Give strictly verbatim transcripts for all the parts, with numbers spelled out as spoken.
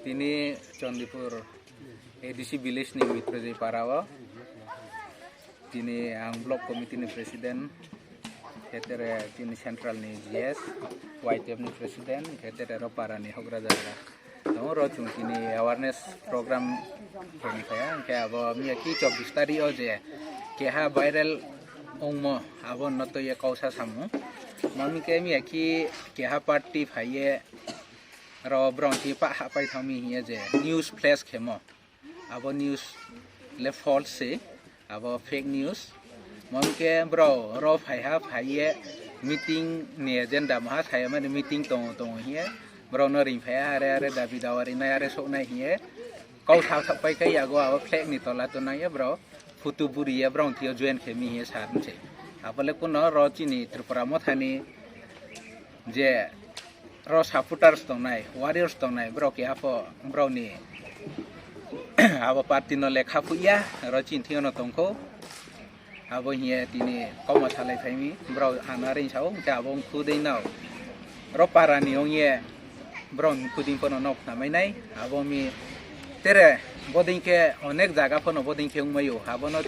Tini Chandipur A D C village ni Mitrojoi para o. Tini ang block committee ni president, hetere tini central ni G S, Y T F ni president, hetere ro para ni hogra jagra. Tong ro chung tini awareness program khe ni kaya, hingke abo miya ki chobbish tari o je keha viral ongmo abo no to ye kausa samu. Mami ke miya ki keha party phai ye ro brong ki pa ha pai thang mi hiye je news flash khemo. Abo news le false se, abo fake news. Mami ke bro ro phai ha phai ye meeting ni agenda maha saya mani meeting tongo tongo hiye. Bro no ring phai ha are are dabi dawari nai are sok nai hiye. Kau sa sa pai kai yago abo flag ni tola to nai ye bro. Phutu buri ye bro thio join khe mi hiye sa se. Abo le kuno ro chini Tripura Motha ni je ro supporters tongnai, warriors tongnai, bro keha pho, bro ni abo party no lekha phuya, ro chin thio no tongkho. Abo hiye tini kauma salai phaimi, bro ano ring sao, hingke abo wngkhu dei nao. Ro para ni ong ye, bro wngkhu dei pono nok namai nai, abo mi tere boding ke onek jaga pono boding ke wngmai o, abo no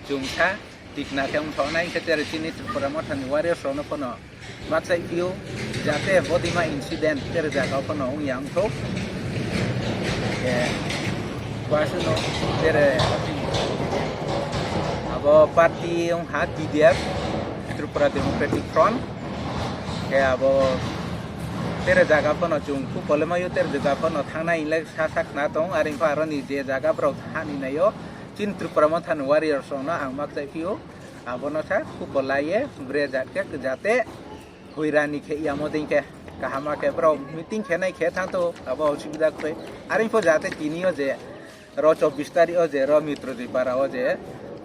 chumsa tikna ke wngthok nai, hingke tere chini Tripura Motha ni warriors rok no pono Bakchai phio, jate bodima incident tere jaga phano wngya wngthok. Ke, basino tere abo party wngha T D F, Tripura Democratic Front. Ke abo tere jaga phano chung khu polemayo tere jaga phano thangnai hinlai sa sak na tong, aring pha aroni je jaga borok hani naio, chin Tripura Motha ni warriors rokno ang makchai phio. Abono sa kupo laiye bre jat khe jate huirani khe yamo ding khe kahama khe borok meeting khe nai khe thang to abo osubida kwrwi. Aring pho jate tini o je ro chobbish tari o je ro Mitrojoi para o je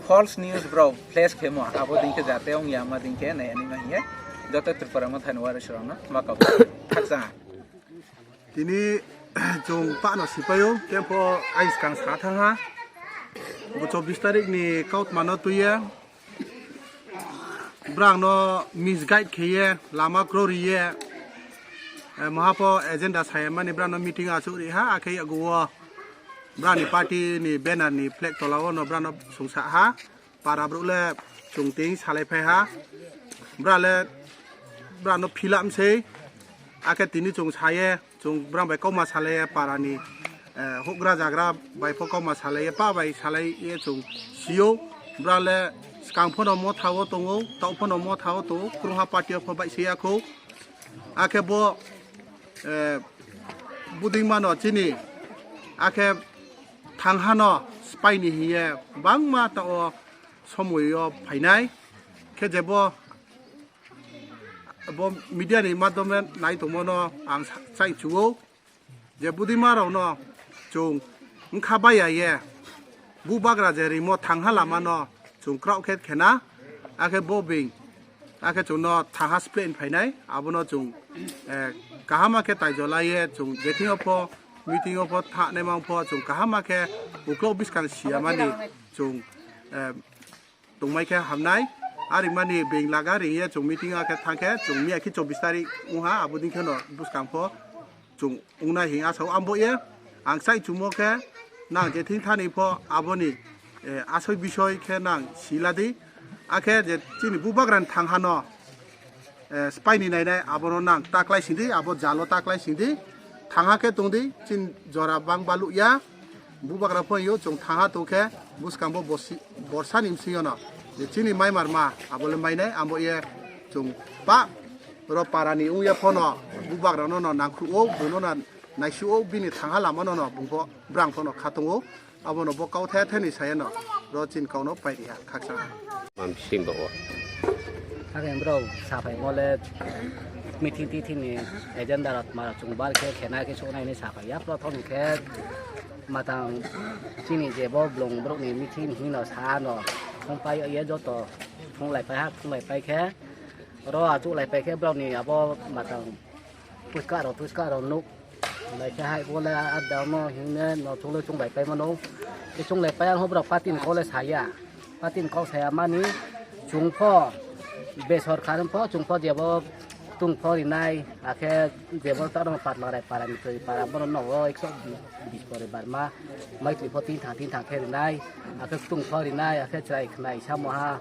false news borok flash khemo abo ding khe jate wng yama ding khe nai ani ma hiye joto Tripura Motha ni warriors rokno ma kabo khakchang. Tini chwng pano sipaio, kempo aiskang sa thangha. Bo chobbish tarik ni kautma no twiya. Brang no misguide kheye, lama kro riye. Eh, mahapo agenda saya mani brang no meeting achuk riha, akhe yago brang ni party ni banner ni flag tola o no brang no sungsa ha. Para brouh le chwng twi salai phai ha. Bra le, bra no phila msei. Akhe tini chwng saye, chwng bra bai kauma salai ye para ni, eh, hukgra jagra bai pho kauma salai ye, pa bai salai ye chwng sio. Bra le skang phono motha o tongo, tau phono motha o tongo, krungha party o pho bai se ya kho. Akhe bo, eh, buding mano chini, akhe thang hano spy ni hiye bangma ta o somoi o phainai. Khe je bo, bo media ni madhyome nai tongmo no ang sa-, chai chuo. Je budima rok no chwng wngkha baiya ye, bubagra je rimo thangha lama no chwng kraoh khe khena, akhe bo bing, akhe chwng no thangha splen phainai, abono chwng, eh, kahama khe taijolai ye chwng jethi o pho, meeting o pho, thanai mang pho chwng kahama khe uklok bwskang siyamani chwng, eh, tongmai khe hamnai. Arimani beng laga ringye chwng meeting o khe thangkhe chwng miya khe chobbish tarik wngha, abo ding kheno bwskang pho chwng wngnai hing asao ambo ye. Ang chai chumo khe nang je thing thani pho aboni, eh, asoi bisoi khe nang siladi. Akhe je chini bubagrani thang hano, eh, spy ni nainai abono nang taklai singdi, abo jalo taklai singdi, thangha khe tongdi, chin jora bang balu ya, bubagra pho yo chwng thangha tongkhe bwskango bosi-, borsa ni bwswng yono je chini mai marma abole mainai, abo ye chwng pa ro para ni wngya phono bubagra no no nangkhru o, bono na naisu o, bini thangha lama no no bungpho brang phono khatung o. Abono bo kau the the ni saya no, ro chin kau no pai ri ha khaksa. Mam sim bo o. Hakhe bro sapai mole meeting titing ni agenda rok ma chung bar khe khena khe soknai ni sapai ya, prothom khe matang chini je bo blong borok ni meeting hino sa no phung pai ye joto phung lai pai ha, phung lai pai khe ro achuk lai pai khe borok ni abo matang Puska rok, puska rok nuk. Lai khe hai bo le adda mo hingne no chungle chung lai pai mano. Ke chung lai pai ang hobra patin kole saya. Patin kau saya mani chung pho besor khan pho chung pho jebo Tung pho rinai, akhe jebo tamo Patlarai para ni twi para bono nogo ekso bis pore barma, mai twi pho tin thang tin thang khe rinai, akhe tung pho rinai, akhe chwrai khnai samo ha.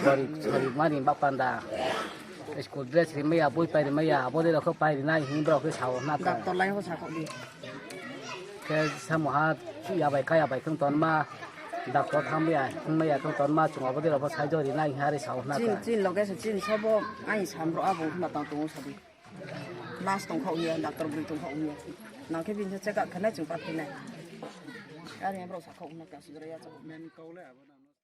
Bori chori mani bapanda. School dress rimaya, boi pai rimaya, abo de rokho pai rinai, hin borok khe sao na ka. Doctor lai ho sakho di. Khe samo ha, ya bai kaya bai khung ton ma. Doctor thang maya, khung maya khung ton ma, chung abo de rokho sai jori nai, hari sao na Chin, ka. Chin loge se chin sobo, ai sam bro abo huna tang tung sadi. Nurse tong khau ya, doctor bri tong khau ya. Nang khe bin se check up khanai chung pa khinai. Ari borok sakho huna ka sudra ya chabo.